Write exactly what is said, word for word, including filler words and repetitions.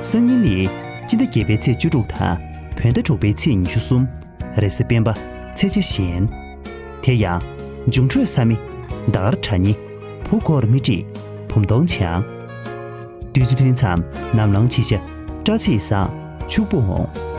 སང་ཉིན་ནི་སྤྱི་ཟླ་བརྒྱད་པའི་ཚེས་བཅུ་དྲུག་དང་བོད་ཟླ་དྲུག་པའི་ཚེས་ཉི་ཤུ་གསུམ། རེས་གཟའ་སྤེན་པ། ཚེས་ཆ་གཞན། དེ་ཡང་འབྱུང་འཕྲོད་ས་མི། ཟླ་སྐར་གྲ་སྙི། བུ་སྒོར་མི་ཏྲི། བུམ་སྟོང་བྱང་། དུས་ཚོད་ཐུན་མཚམས་ནམ་ལངས་ཕྱི་ཆ། སྤྲ་ཚིགས་བཟང་། ཕྱུག་པོ་འོང་།